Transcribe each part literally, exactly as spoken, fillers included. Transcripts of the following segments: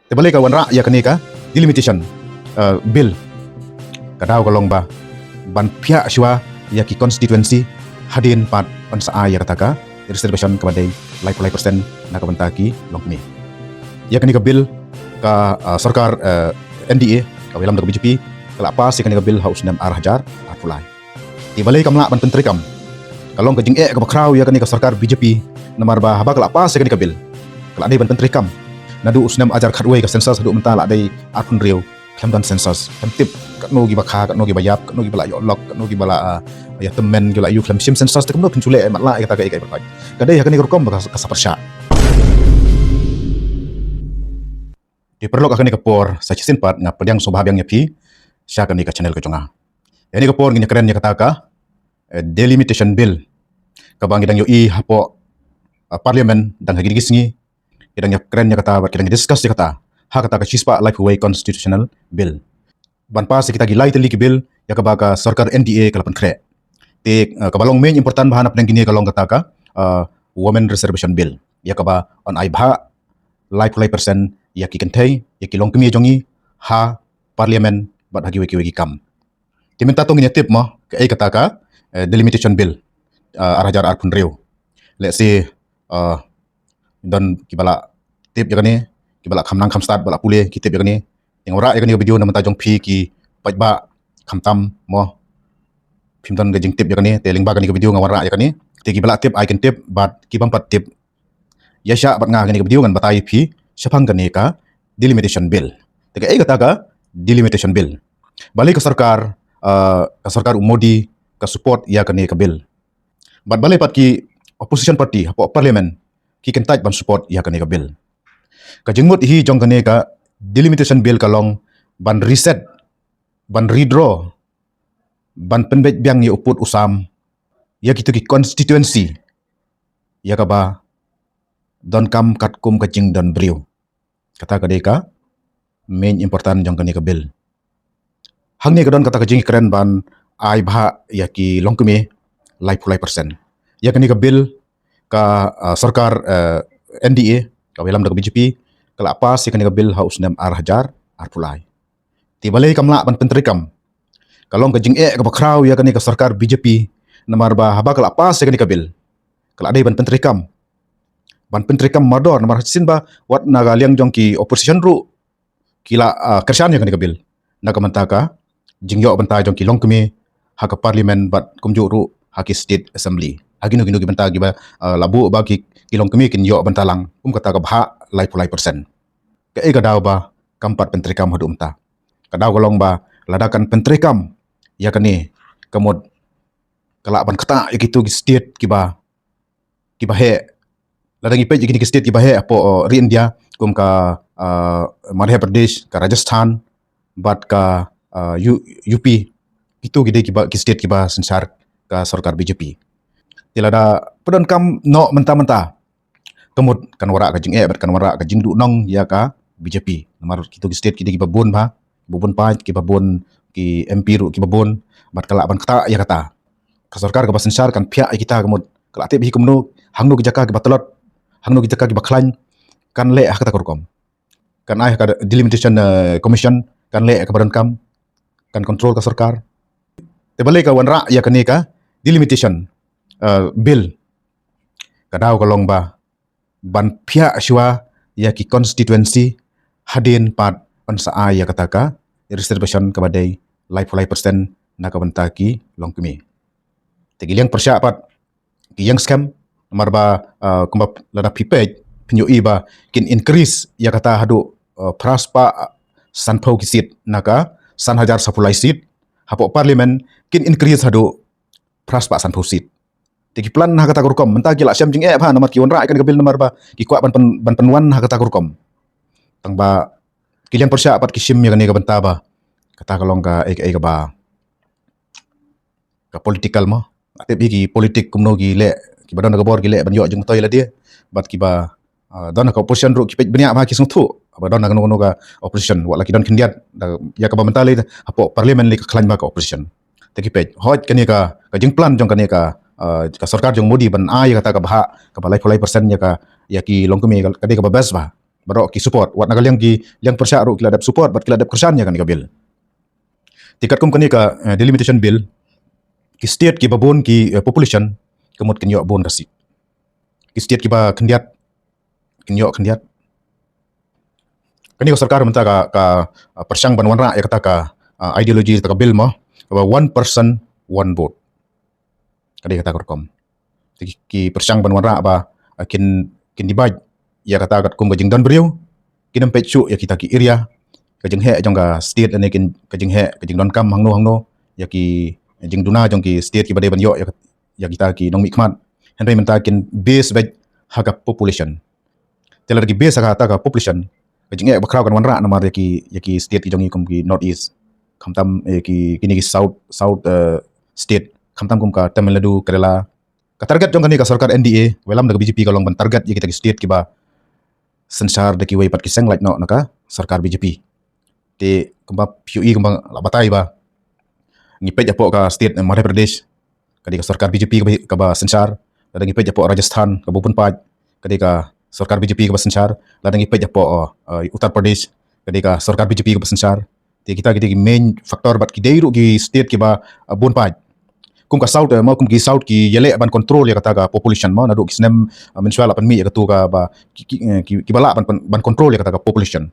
Te balei ka wanrah ïa kane ka delimitation, uh, bill? Ka daw ka long ba ban phiah shuwa ïa ki constituency hadien pat ban sa ai ïa kata ka reservation kaba dei laiphew lai percent na ka bynta ki longkmie. Ïa kane ka bill ka, uh, sorkar, uh, N D A kaba ïalam da ka B J P ka la pass ïa kane ka bill ha u snem ar hajar arphew lai. Te balei kam lah ban pyntreikam? Ka long ka jingeh kaba khraw ïa kane ka sorkar B J P, namar ba haba ka la pass ïa kane ka bill ka la dei ban pyntreikam naduh u snem ar hajar khatwei ka census haduh mynta la dei arphew hynriew khlem don census, khlem tip katno kiba kha, katno kiba ïap, katno kiba la ïoh lok, katno kiba la, ah, ïa tymmen, kiba la ïoh khlem shim census. Te kumno phin shu leh matlah ïa kata ka, ïa ka, ka dei ha kane ka rukom ba ka, ka sa pyrshah. Te paralok, ha kane ka por sa shisien pat nga pdiang sngewbha biang ïa phi sha kane ka channel ka jong nga. Ïa kane ka por ngin ïa kren ïa kata ka, eh, delimitation bill kaba ngi dang ïohi hapoh, eh, parliament dang ha kine ki sngi. Ki dang ïa kren ïa kata bad ki dang ïa discuss ïa kata ha kata ka shispah laiphew wei constitutional bill. Ban pass ïa kita ki lai tylli ki bill ïa kaba ka sorkar N D A ka la pynkhreh. Te, eh, kaba long main important bha na pdeng kine ka long kata ka, eh, women reservation bill ïa kaba yn ai bha laiphew lai percent ïa ki kynthei, ïa ki longkmie jong ngi ha parliament bad ha kiwei kiwei ki kam. Te mynta to ngin ïa tip mo kaei kata ka, eh, delimitation bill, eh, ar hajar arphew hynriew. Let's say, eh, don kiba la tip ïa kane, kiba la kham nang kham stad, ba la pule ki tip ïa kane. Te nga wanrah ïa kane ka video na bynta jong phi ki paidbah, khamtam mo phim don ka jingtip ïa kane, te lyngba kane ka video nga wanrah ïa kane. Te kiba la tip ai kin tip, bad ki bym pat tip, ïa shah bad nga ha kane ka video ngan batai ïa phi shaphang kane ka delimitation bill. Te kaei kata ka delimitation bill? Balei ka sorkar, ah, ka sorkar u Modi ka support ïa kane ka bill? Bad balei pat ki opposition party hapoh parliament ki kyntait ban support ïa kane ka bill? Ka jingmut hi jong kane ka delimitation bill ka long ban reset, ban redraw, ban pynbeit biang ïa u pud u sam ïa kito ki constituency ïa kaba donkam katkum ka jingdon briew. Kata ka dei ka main important jong kane ka bill. Hangne ka don kata ka jingkren ban ai bha ïa ki longkmie laiphew lai percent. Ïa kane ka bill ka, ah, sorkar, eh, N D A kaba ïalam da ka B J P ka la pass ïa kane ka bill ha u snem ar hajar arphew lai. Te balei kam lah ban pyntreikam? Ka long ka jingeh kaba khraw ïa kane ka sorkar B J P, namar ba haba ka la pass ïa kane ka bill ka la dei ban pyntreikam, ban pyntreikam mardor, namar shisien ba wat na ka liang jong ki opposition ruh ki la, ah, kyrshan ïa kane ka bill na ka bynta ka jingïoh bynta jong ki longkmie ha ka parliament bad kumjuh ruh ha ki state assembly, ha kino kino ki bynta kiba, ah, la buh ba ki, ki longkmie kin ïoh bynta lang kum kata ka bhah laiphew lai percent. Kaei ka daw ba kam pat pyntreikam haduh mynta? Ka daw ka long ba lada kan pyntreikam ïa kane, ka mut ka lah ban ktah ïa kito ki state kiba, kiba heh. Lada ngi peit ïa kine ki state kiba heh hapoh, uh, ri India, kum ka, uh, Madhya Pradesh, ka Rajasthan bad ka, uh, U-, U P. Kito ki dei kiba, ki state kiba synshar ka sorkar B J P. Te lada pyndonkam noh mynta mynta, ka mut kan wanrah ka jingeh bad kan wanrah ka jingduhnong ïa ka B J P. Namar kito ki state ki dei kiba bun bha, kiba bun paid, kiba bun ki M P ruh kiba bun, bad ka lah ban ktah ïa kata. Ka sorkar kaba synshar kan phiah ïa kita, ka mut ka la tip hi kumno, hangno ki jaka kiba tlot, hangno ki jaka kiba khlaiñ, kan leh ha kata ka rukom. Kan ai ha ka delimitation, eh, commission, kan leh ha kaba donkam, kan control ka sorkar. Te balei ka wanrah ïa kane ka delimitation, eh, bill? Ka daw ka long ba ban phiah shuwa ïa ki constituency hadien pat ban sa ai ïa kata ka reservation kaba dei laiphew lai percent na ka bynta ki longkmie. Te ki liang pyrshah pat ki ïeng skhem, namar ba, uh, kumba lada phi peit phin ïohi ba kin increase ïa kata haduh, uh, phra spah sanphew ki seat na ka san hajar saphew lai seat. Hapoh parliament kin increase haduh phra spah sanphew seat. Te ki plan ha kata ka rukom, mynta ki la shem jingeh bha namar ki wanrah ïa kane ka bill namar ba ki kwah ban pyn-, ban pynwan ha kata ka rukom. Tangba ki liang pyrshah pat ki shim ïa kane ka bynta ba kata ka long ka, eh, ka, eh, kaba ka political mo. Nga tip hi ki politik kumno ki leh, kiba don ha ka bor ki leh ban ïoh jingmyntoi lade. Bad kiba, ah, don ha ka opposition ruh ki peit bniah bha, ki sngewthuh ba don ha kano kano ka opposition, wat la ki don khyndiat, da, ïa kaba mynta lei hapoh parliament lei ka khlaiñ bha ka opposition. Te ki peit, hooid kane ka, ka jingplan jong kane ka, ah, ka sorkar jong Modi ban ai ïa kata ka bhah kaba laiphew lai percent ïa ka, ïa ki longkmie ka, ka dei kaba best bha. baroh ki support. Wat na ka liang ki, liang pyrshah ruh ki la dep support, bad ki la dep kyrshan ïa kane ka bill. Te katkum kane ka, eh, delimitation bill, ki state kiba bun ki, eh, population, ka mut kin ïoh bun ka seat. Ki state kiba khyndiat, kin ïoh khyndiat. Kane ka sorkar mynta ka, ka, ah, pyrshang ban wanrah ïa kata ka, ah, ideology kata ka bill mo, kaba one person, one vote. Ka dei kata ka rukom. Te ki, ki pyrshang ban wanrah ba, ah, kin, kin divide ïa kata katkum ka jingdon briew, kin ym peit shuh ïa kita ki area, ka jingheh jong ka state ne kin, ka jingheh, ka jingdonkam hangno hangno, ïa ki jingduna jong ki state kiba dei ban ïoh ïa, ïa kita ki nongmihkhmat. Hynrei mynta kin base beit ha ka population. Te lada ki base ha kata ka population, ka jingeh bakhraw kan wanrah namar ïa ki, ïa ki state ki jong ngi kum ki North East. Khamtam, eh, ki, kine ki South, South, eh, state. Khamtam kum ka Tamil Nadu, Kerala. Ka target jong kane ka sorkar N D A, wallam da ka B J P ka long ban target ïa kita ki state kiba synshar da kiwei pat ki seng lait noh na ka sorkar B J P. Te kumba phi ïohi kumba la batai ba ngi peit hapoh ka state, eh, Madhya Pradesh, ka dei ka sorkar B J P kaba, kaba synshar. Lada ngi peit hapoh Rajasthan kaba bun paid, ka dei ka sorkar B J P kaba synshar. Lada ngi peit hapoh, eh, Uttar Pradesh, ka dei ka sorkar B J P kaba synshar. Te kita ki dei ki main factor bad ki dei ruh ki state kiba, eh, bun paid. Kum ka South, eh, mo kum ki South ki ïaleh ban control ïa kata ka population mo, naduh ki snem, eh, mynshuwa la pynmih ïa katu kaba ki, ki, eh, ki, kiba lah ban, ban, ban control ïa kata ka population.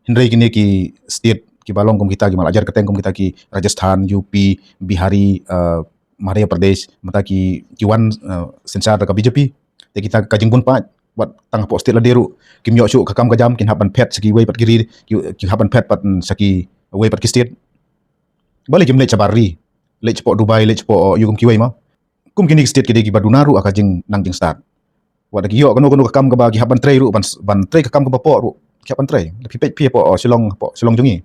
Hynrei kine ki state kiba long kum kita, kiba la jar kyrteng kum kita ki Rajasthan, U P, Bihari, eh, Madhya Pradesh, mynta ki, ki wan, eh, synshar da ka B J P. Te kita ka jingbun paid, wat tang hapoh state lade ruh kim ïoh shuh ka kam ka jam, kin hap ban phet sha kiwei pat ki ri, ki, ki hap ban phet pat, mm, sha kiwei pat ki state. Balei kim leit shabar ri, leit shapoh Dubai, leit shapoh, eh, ïa kum kiwei mo. Kum kine ki state ki dei kiba duna ruh ha ka jingnang jingstad. Wat da ki ïoh kano kano ka kam kaba ki hap ban trei ruh, ban, ban trei ka kam kaba pop ruh ki hap ban trei. Da phi peit phi hapoh, oh, Shillong, hapoh Shillong jong ngi,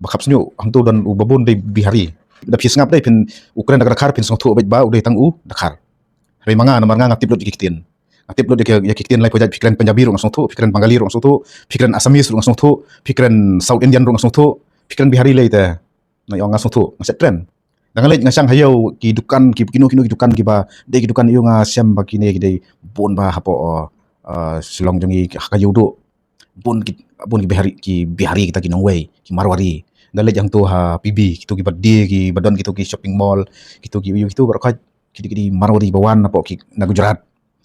ba khap shñiuh hangto don uba bun dei Bihari. Da phi sngap dei phin, u kren da ka Dkhar phin sngewthuh beit ba u dei tang u Dkhar. Hynrei ma nga, namar nga nga tip lut ïa ki ktien. Nga tip lut ïa ki, ïa ki ktien laiphew jait, phi kren Punjabi ruh nga sngewthuh, phi kren Bengali ruh nga sngewthuh, phi kren Assamese ruh nga sngewthuh, phi kren South Indian ruh nga sngewthuh, phi kren Bihari lei te nga ong nga sngewthuh, nga shet kren. Da nga leit nga shang ha ïew ki dukan, ki, kino kino ki dukan kiba dei ki dukan ïew, nga shem ba kine ki dei bun ba hapoh, uh, uh, Shillong jong ngi ha ka ïew duh. Bun ki, bun ki Bihari, ki Bihari kita ki nongwei, ki Marwari. Da leit hangto ha P B, kito kiba die, kiba don kito ki shopping mall, kito ki ïew, kito baroh khoit ki dei, ki dei Marwari ba wan napoh ki, na Gujarat.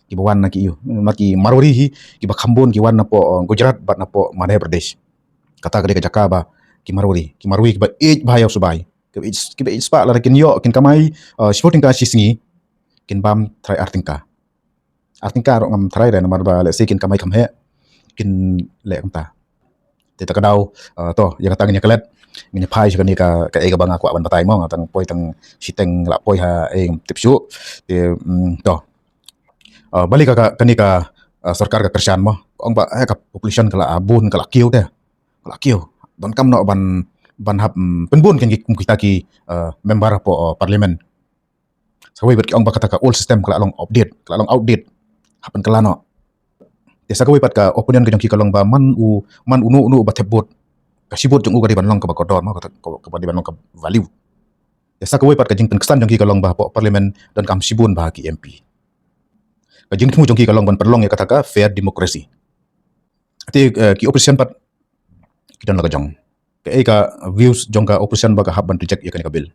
Kiba wan na ki ïew. Ma ki Marwari hi, kiba kham bun ki wan napoh, uh, Gujarat bad napoh Madhya Pradesh. Kata ka dei ka jaka ba ki Marwari, ki Marwari kiba ïeit bha ïa u sbai. Kiba ïeit, kiba ïeit spah, lada kin ïoh, kin kamai, uh, shiphew tyngka shi sngi, kin bam tharai ar tyngka. Ar tyngka ruh ngam tharai re, namar ba lehse kin kamai kham heh, kin leh kumta. Te ta ka daw, uh, to, ïa kata ngin ïa klet, ngin ïa phai sha kane ka, kaei kaba nga kwah ban batai mo, nga tang poi tang shiteng, la poi ha, eh, ngam tip shuh. Te, mm, to. Uh, balei ka, ka, kane ka, uh, sorkar ka kyrshan mo. Ka ong ba, eh, ka population ka la, uh, bun, ka la kiew te. Ka la kiew. Donkam noh ban, ban hap, mm, pynbun kein ki, kum kita ki, uh, member hapoh, uh, parliament. Sa kawei pat ki ong ba kata ka old system ka la long outdate, ka la long outdate. Hap pynkylla noh. Te sa kawei pat ka opinion ka jong ki ka long ba man u, man uno uno uba thep vote, ka shi vote jong u ka dei ban long kaba kordor mo, kata, ka, kaba dei ban long ka value. Te sa kawei pat ka jingpynksan jong ki ka long ba hapoh parliament donkam shibun bha ki M P. Ka jingthmu jong ki ka long ban pynlong ïa kata ka fair democracy. Te, eh, ki opposition pat ki don la ka jong. Kaei ka views jong ka opposition ba ka hap ban reject ïa kane ka bill?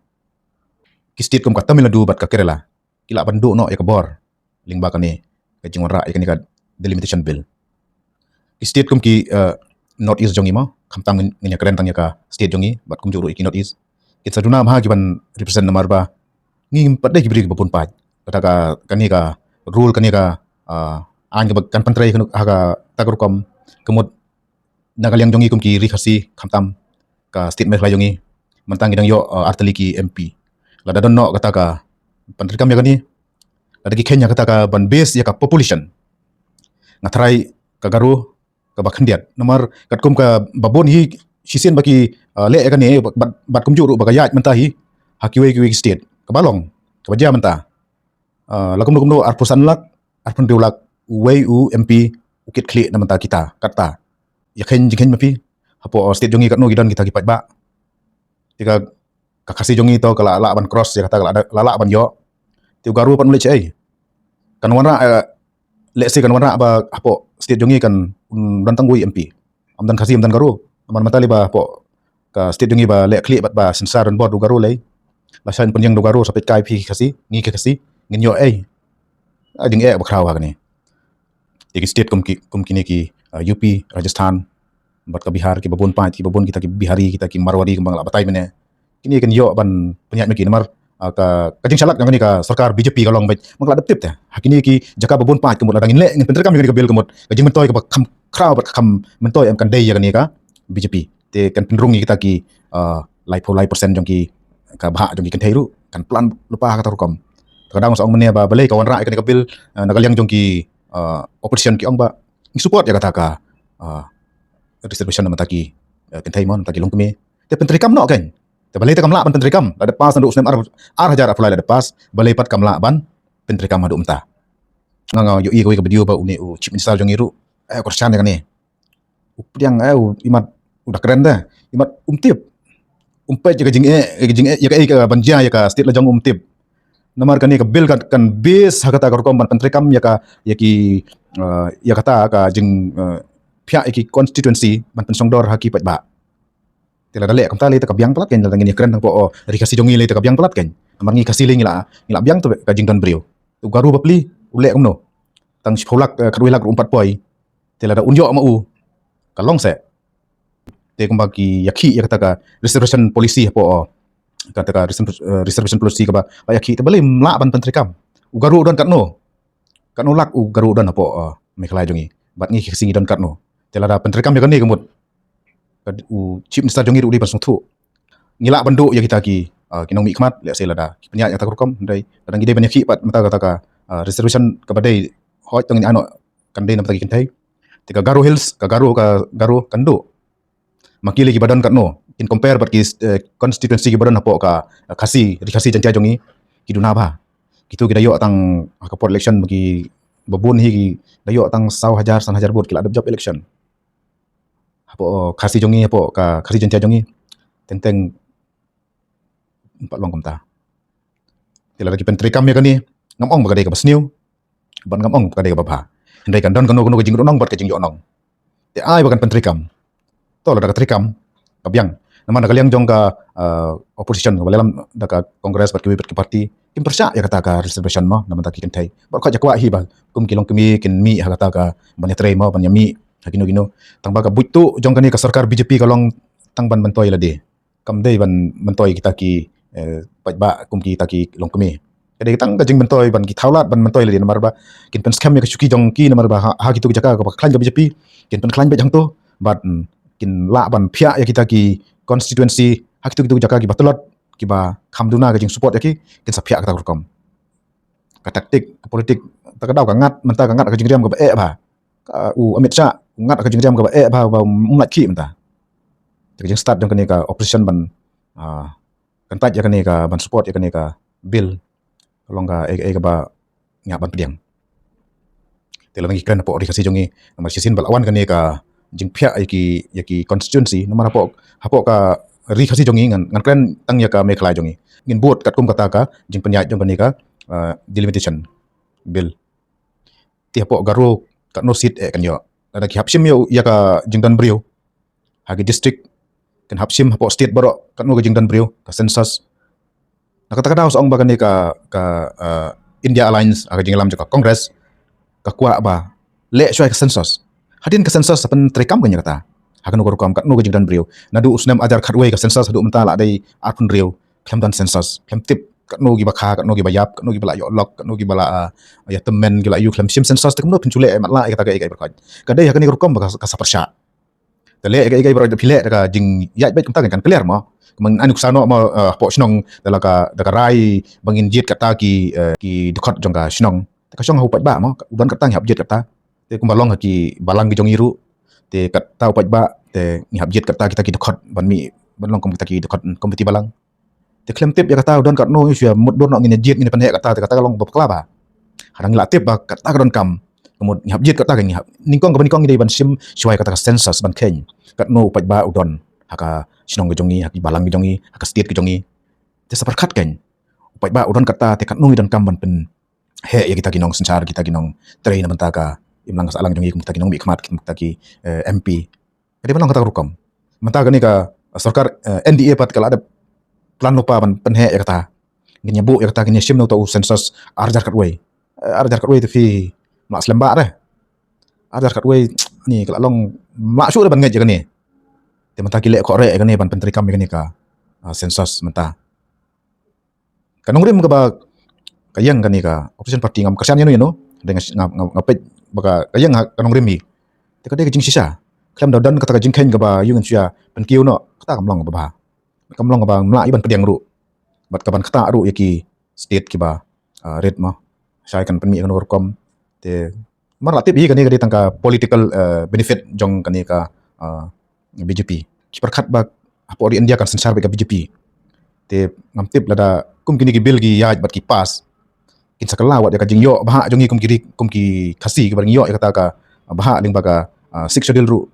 Ki state kum ka Tamil Nadu bad ka Kerala ki lah ban duh noh ïa ka bor lyngba kane ka jingwanrah ïa kane ka delimitation bill. Ki state kum ki, eh, North East jong ngi mo, khamtam ngin, ngin ïa kren tang ïa ka state jong ngi bad kumjuh ruh ïa ki North East, kin sa duna bha ki ban represent namar ba ngi ngim pat dei ki briew kiba bun paid. Kata ka, kane ka rule, kane ka, ah, aiñ kaba kan pyntrei kano ha kata ka rukom, ka mut na ka liang jong ngi kum ki Ri Khasi, khamtam ka state Meghalaya jong ngi, mynta ngi dang ïoh, ah, ar tylli ki M P. Lada don noh kata ka ban treikam ïa kane, lada ki kheiñ ïa kata ka ban base ïa ka population, nga tharai ka Garo kaba khyndiat. Namar katkum kaba bun hi shisien ba ki, ah, leh ïa kane, bad, bad kumjuh ruh ba ka ïaid mynta hi ha kiwei kiwei ki state, kaba long, kaba jia mynta, ah, la kumno kumno arphew san lak, arphew hynriew lak, uwei u M P u kit khlieh na bynta kita, kata. Ïa kheiñ jingkheiñ ma phi, hapoh state jong ngi katno ki don kita ki paidbah. Te ka, ka Khasi jong ngi to ka la lah ban cross ïa kata, ka la, la lah ban ïoh. Te u Garo pat u leit shaei? Kan wanrah, eh, lehse kan wanrah ba hapoh state jong ngi kan, mm, don tang wei M P. Ym don Khasi, ym don Garo. Namar mynta lei ba hapoh ka state jong ngi ba leh khlieh bad ba synshar donbor da u Garo lei. Lashai pynïeng da u Garo, sa peit kai phi Khasi, ngi ki Khasi ngin ïoh ei? Ai, jingeh ba khraw ha kane. Te ki state kum ki, kum kine ki, uh, U P, Rajasthan bad ka Bihar, kiba bun paid, kiba bun kita ki Bihari, kita ki Marwari kumba nga la batai mynne. Kine kin ïoh ban pynïaid ma ki namar, ah, ka, ka jingshlak jong kane ka sorkar B J P ka long beit, ma nga la dep tip te. Ha kine ki jaka ba bun paid ka mut lada ngin leh, ngin pyntreikam ïa kane ka bill ka mut ka jingmyntoi kaba kham khraw bad kham myntoi em kan dei ïa kane ka B J P. Te kan pynrung ïa kita ki, ah, laiphew lai percent jong ki, ka bhah jong ki kynthei ruh kan plan lypa ha kata rukom. Te ka dang sa ong mynne ba balei ka wanrah ïa kane ka bill, ah, na ka liang jong ki, ah, opposition ki ong ba ngi support ïa kata ka, ah, reservation na bynta ki, ah, kynthei mo, na bynta ki longkmie. Te pyntreikam noh kein. Te balei te kam lah ban pyntreikam? La dep pass naduh u snem ar, ar hajar arphew lai la dep pass, balei pat kam lah ban pyntreikam haduh mynta? Nga, nga ïohi kawei ka video ba une u Chief Minister jong ngi ruh, eh, u kyrshan ïa kane. U pdiang, eh, u imat u da kren de, imat um tip. Um peit ïa ka jingeh, ïa ka jingeh, ïa kaei ka ban jia ïa ka state la jong um tip. Namar kane ka bill kan, kan base ha kata ka rukom ban pyntreikam ïa ka, ïa ki, eh, ïa kata ka jing, eh, phiah ïa ki constituency ban pynshongdor ha ki paidbah. Te lada leh kumta lei te ka biang palat kein, lada ngin ïakren tang hapoh, oh, ri Khasi jong ngi lei te ka biang palat kein. Namar ngi Khasi lei ngi la, ngi la biang te ka jingdon briew. U Garo bapli u leh kumno? Tang shiphew lak, eh, khatwei lak ruh um pat poi. Te lada un ïoh ma u, ka long seh. Te kumba ki ïakhih ïa kata ka reservation policy hapoh, oh, kata ka reserv-, eh, reservation policy kaba la ïakhih, te balei ym lah ban pyntreikam? U Garo u don katno? Katno lak u Garo u don hapoh, uh, Meghalaya jong ngi? Bad ngi ki Khasi ngi don katno? Te lada pyntreikam ïa kane ka mut, ka, u Chief Minister jong ngi ruh u dei ban sngewthuh. Ngi lah ban duh ïa kita ki, uh, ki nongmihkhmat, lehse lada ki pynïaid ïa kata ka rukom, hynrei lada ngi dei ban ïakhih pat mynta kata ka, uh, reservation kaba dei, hooid tang ngin ai noh kan dei na bynta ki kynthei. Te ka Garo Hills, ka Garo, ka Garo kan duh. Ma ki lei kiba don katno, kin compare bad ki, eh, constituency kiba don hapoh ka, eh, Khasi, ri Khasi Jaiñtia jong ngi, ki duna bha. Kitu ki da ïoh tang, ha ka por election ma ki babun hi ki da ïoh tang saw hajar, san hajar vote ki la dep jop election. Hapoh Khasi jong ngi, hapoh ka Khasi Jaiñtia jong ngi, teng teng ym pat long kumta. Te lada ki pyntreikam ïa kane, ngam ong ba ka dei kaba sniew, bad ngam ong ba ka dei kaba bha. Hynrei kan don kano kano ka jingrung nong bad ka jingïoh nong. Te ai ba kan pyntreikam. To lada ka treikam, ka biang. Namar na ka liang jong ka, uh, opposition, kaba lehlam da ka Congress bad kiwei pat ki party, kim pyrshah ïa kata ka reservation mo, na bynta ki kynthei. Bad ka jaka hi ba kum ki longkmie kin mih ha kata ka ban ïatrei mo, ban ïamih ha kino kino. Tang ba ka buit tuh jong kane ka sorkar B J P ka long tang ban myntoi lade. Kam dei ban myntoi kita ki, eh, paidbah kum kita ki longkmie. Ka dei tang ka jingmyntoi ban ki thaw lad ban myntoi lade namar ba kin pynskhem ïa ka shuki jong ki namar ba ha, ha kitu ki jaka kaba khlaiñ ka B J P, kin pynkhlaiñ beit hangto, bad, mm, kin lah ban phiah ïa kita ki constituency, ha kitu kitu ki jaka kiba tlot, kiba kham duna ka jingsupport ïa ki, kin sa phiah kata ka rukom. Ka taktik, ka politik, ta ka daw ka ngat, mynta ka ngat ka jingriam kaba eh bha. Ka, u Amit Shah, u ngat ka jingriam kaba eh bha, ba um lait khih mynta. Te ka jingstad jong kane ka opposition ban, ah, kyntait ïa kane ka, ban support ïa kane ka bill, ka long ka, eh, eh, kaba ngi hap ban pdiang. Te lada ngi kren hapoh ri Khasi jong ngi, namar shisien ba la wan kane ka jingphiah ïa ki, ïa ki constituency, namar hapoh, hapoh ka ri Khasi jong ngi ngan, ngan kren tang ïa ka Meghalaya jong ngi. Ngin bud katkum kata ka jingpynïaid jong kane ka, ah, delimitation bill. Te hapoh Garo katno seat eh kan ïoh? Lada ki hap shim ïa, ïa ka jingdon briew ha ki district, kin hap shim hapoh state baroh katno ka jingdon briew, ka census. Na kata ka daw sa ong ba kane ka, ka, uh, India Alliance, ha ka jingïalam jong ka Congress, ka kwah ba leh shuwa ka census. Hadien ka census sa pyntreikam kein ïa kata. Ha kano ka rukom, katno ka jingdon briew. Naduh u snem ar hajar khatwei ka census haduh mynta la dei arphew hynriew, khlem don census, khlem tip katno kiba kha, katno kiba ïap, katno kiba la ïoh lok, katno kiba la, ah, ïa tymmen, kiba la ïoh, khlem shim census, te kumno phin shu leh, eh, matlah ïa kata kaei kaei baroh. Ka dei ha kane ka rukom ba ka, ka sa pyrshah. Te leh kaei kaei baroh, phi leh da ka jingïaid beit kumta kan, kan clear mo. Kumba ngan ai nuksa noh mo, eh, hapoh shnong, da la ka, da ka rai ba ngin jied kata ki, eh, ki dkhot jong ka shnong. Te ka shong ha u paidbah mo, u don kata ngi hap jied kata. Te kumba long ha ki balang ki jong ngi ruh, te kata u paidbah, te ngi hap jied kata kita ki dkhot ban mih, ban long kum kita ki dkhot committee balang. Te khlem tip ïa kata u don katno, ngi shu ïa mutdur noh, ngin ïa jied, ngin ïa pynheh kata, te kata ka long ba bakla bha. Hadang ngi la tip ba kata ka donkam, ka mut ngi hap jied kata, ka ngi hap, nyngkong kaba nyngkong ngi dei ban shim shuwa ïa kata ka census ban kheiñ katno u paidbah u don ha ka shnong ka jong ngi, ha ki balang ka jong ngi, ha ka state ka jong ngi. Te sa pyrkhat kein u paidbah u don kata, te katno ngi donkam ban pyn heh ïa kita ki nongsynshar, kita ki nongtrei na bynta ka, imlang ka sahlang jong ngi kum kita ki nongmihkhmat, kum kita ki, eh, M P. Ka dei ban long kata ka rukom. Mynta kane ka sorkar, eh, N D A pat ka la dep plan lypa ban pynheh ïa kata. Ngin ïa buh ïa kata, ngin ïa shim na uta u census ar hajar khatwei. Eh, ar hajar khatwei te phi mlak slem bah re. Ar hajar khatwei ni ka la long mlak shuh re ban ngeit ïa kane. Te mynta ki leh khoh reh ïa kane ban pyntreikam ïa kane ka, ah, census mynta. Ka nongrim kaba ka ïeng kane ka opposition party, ngam kyrshan ïano ïano. Dei nga, nga, nga, nga peit ba ka, ka ïeng ha ka nongrim hi. Te ka dei ka jingshisha. Khlem da don kata ka jingkheiñ kaba ïoh ngin shu ïa pynkiew noh, kata kam long kaba bha. Kam long kaba mlak ïa ban pdiang ruh. Bad ka ban ktah ruh ïa ki state kiba, ah, rit mo. Shai kan pynmih kano rukom. Te mar la tip hi kane ka dei tang ka political, eh, benefit jong kane ka, ah, B J P. Ki pyrkhat ba hapoh ri India kan synshar bad ka B J P. Te ngam tip lada kum kine ki bill ki ïaid bad ki pass, kin sa kylla wat ïa ka jingïoh bhah jong ngi kum ki ri, kum ki Khasi kiba ngi ïoh ïa kata ka bhah lyngba ka, ah, Sixth Schedule ruh.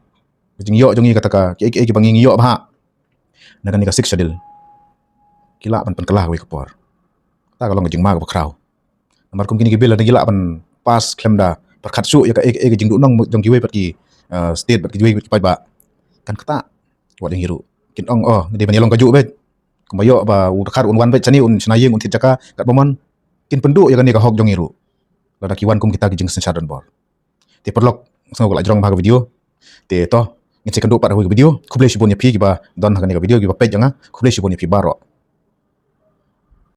Ka jingïoh jong ngi kata ka, ki, ki, kiba ngi ïoh bhah na kane ka Sixth Schedule. Ki lah ban pynkylla kawei ka por. Kata ka long ka jingma kaba khraw. Namar kum kine ki bill lada ngi lah ban pass khlem da pyrkhat shuh ïa ka, ïa ka, ïa ka jingduhnong jong kiwei pat ki, eh, state bad kiwei pat ki paidbah, kan ktah wat ïa ngi ruh. Kin ong, oh, ngi dei ban ïalong kajuh beit. Kumba ïoh ba u dkhar un wan beit shane, un shna ïing, un thied jaka katba mon. Kin pynduh ïa kane ka hok jong ngi ruh lada ki wan kum kita ki jingsynshar donbor. Te paralok, sngewbha ka la jrong bha ka video. Te to, ngin sa ïakynduh pat ha kawei ka video. Khublei shibun ïa phi kiba don ha kane ka video, kiba peit ïa nga. Khublei shibun ïa phi baroh.